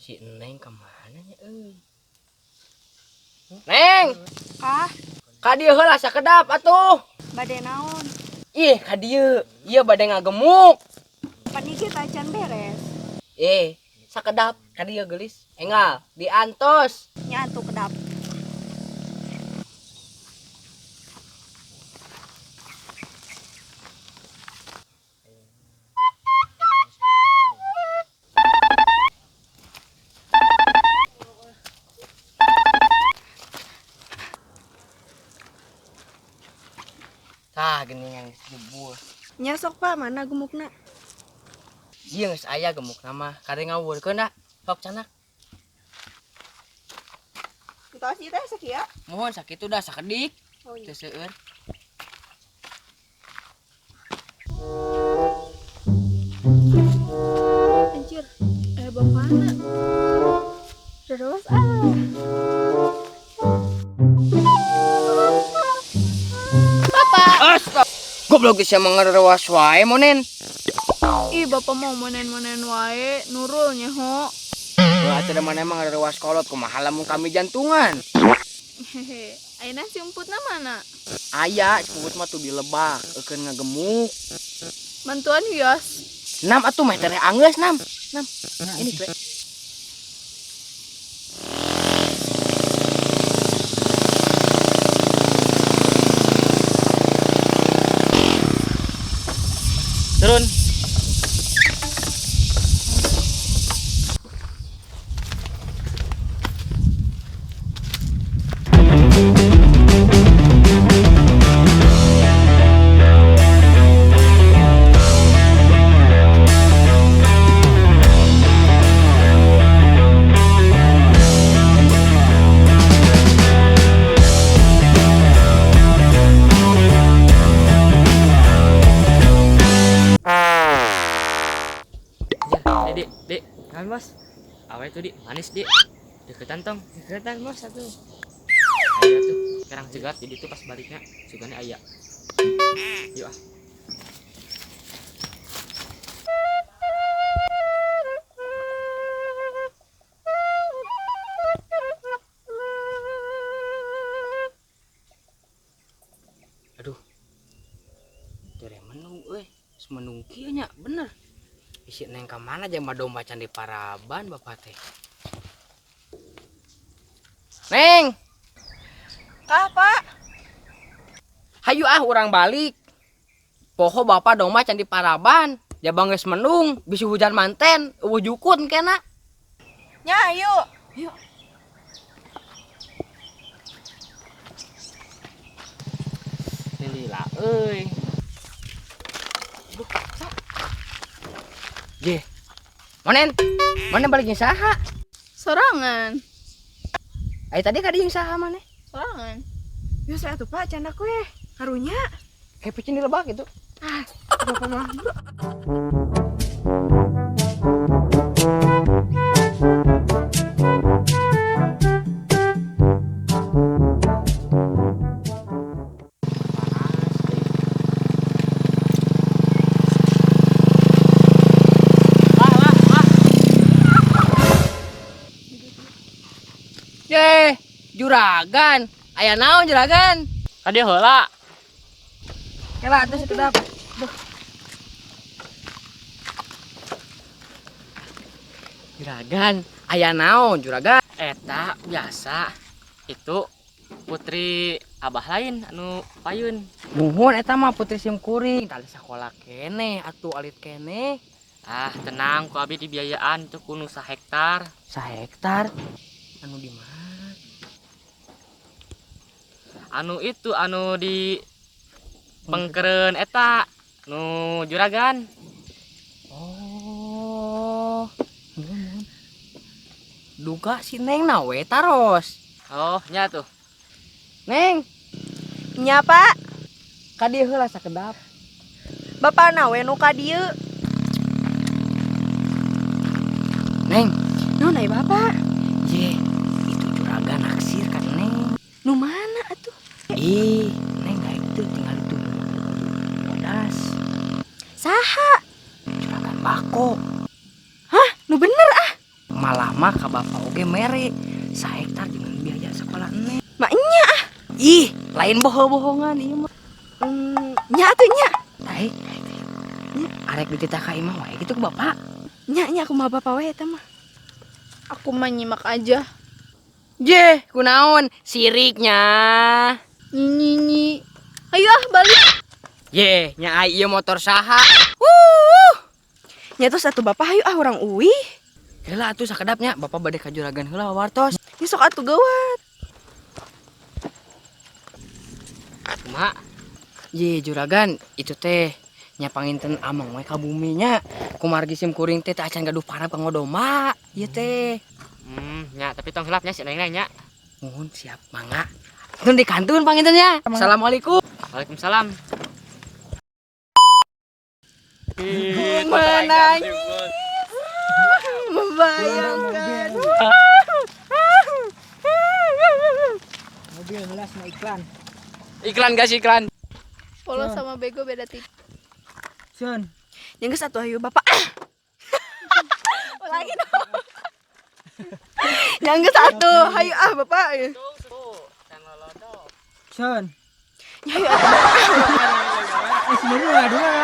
Si Neng kemana nya euy? Neng, Kah, ka dieu heula sakedap atuh. Bade naon? Ih, ka dieu. Ieu bade ngagemuk. Pan ieu tacan beres. Eh, sakedap ka dieu geulis. Enggal, diantos. Nya atuh kedap. Tah geuningan geus jebul. Nya sok Pak, mana gemukna? Ieu geus aya gemukna mah, kade ngawurkeun da. Sok canak. Entos ieu teh sakieu? Mohon sakitu dah sakedik. Oh, iya. Teu seueur. Anjir, bapana. Terus ah. Bapak. Astaga. Goblok geus mangarewas wae monen. Ih, bapak mau monen-monen wae, nurul nyeho. Wah, atuh da mana emang ngarewas kolot kumaha lamun kami jantungan. Hehe, ayeuna si umputna mana? Aya, si umput mah tuh di lebak, eukeun ngagemuk. Bantuan hias. Nam atuh meh tereh anggeus nam. Nam. Ini we. Turun. Dik, dik. Kan, Bos? Awe tuh, Dik, manis, Dik. Deketan tong. Deketan, Bos, atuh. Ayo tuh, sekarang cegat jadi tuh pas baliknya sugane aya. Yuk ah. Aduh. Tere menung euy. Geus menung kieu nya, bener. Isi neng ka mana aja mah domba can di paraban bapak teh. Neng. Kah, Pak? Hayu ah urang balik. Poho bapak domba can di paraban. Jabang geus mendung, bisi hujan manten, eueuh jukut kena. Nya ayo. Yuk. Lila euy. Ye. Monen. Monen balik jeung saha? Sorangan. Ai tadi ka dieu jeung saha maneh? Sorangan. Yo saya tuh Pak, canda kue. Karunya. Kayak pecin di lebak gitu. Ah, bapak mah. Ye, juragan. Aya naon juragan? Ka dieu heula. Kela atuh sekedap. Duh. Juragan, aya naon juragan? Eta biasa. Itu putri abah lain anu payun. Muhun eta mah putri sim kuring, tali sakola keneh atuh alit keneh. Ah, tenang ku abi dibiayaan tuh kuno sahektar. Sahektar? Anu di mana? Anu itu anu di pengkeren eta nu juragan. Oh. Duga si Neng na we taros. Oh, nya tuh. Neng. Nya, Pak. Ka dieu heula sakedap. Bapak na we nu ka dieu. Neng. Naon ai Bapak? Ye, itu juragan naksir ka Neng. Nu mana atuh? Ih, Neng gaek teu tinggal itu. Bodas. Saha? Juragan bako. Hah? Nu bener ah? Malah mah ka bapak oge mere sahektar dengan biaya sekolah Neng. Maknya ah. Ih, lain bohong-bohongan ieu mah. Nya atuh nya. Taek, taek, taek. Arek dititah ka imah wae gitu ke bapak. Nya nya kumaha bapak we eta mah. Aku mah nyimak aja. Jeh, kunaon siriknya. Nyi nyi nyi. Ayo ah balik. Ye, nya ai ieu motor saha? Nya terus atuh bapak hayu ah urang uih. Heula atuh sakedapnya, bapak bade ka juragan heula wartos. Nya sok atuh gawat. Kumaha? Ye, juragan, itu teh nya panginten ameng we ka bumi nya. Kumargi sim kuring teh teu acan gaduh parab kanggo domba. Ieu teh. Nya tapi tong hilap nya si Neng nya. Muhun siap mangga. Tun di kantun panginten nya. Assalamualaikum. Waalaikumsalam. Menangis. Membayangkan. Mobil gelas mau iklan. Iklan guys, iklan. Polos sama bego beda tipis. Sun. Nya geus atuh hayu bapak. Ah. Ulangi dong. Nya geus atuh hayu ah bapak. Sun. Nya hayu atuh bapak. Eh sebenarnya dua.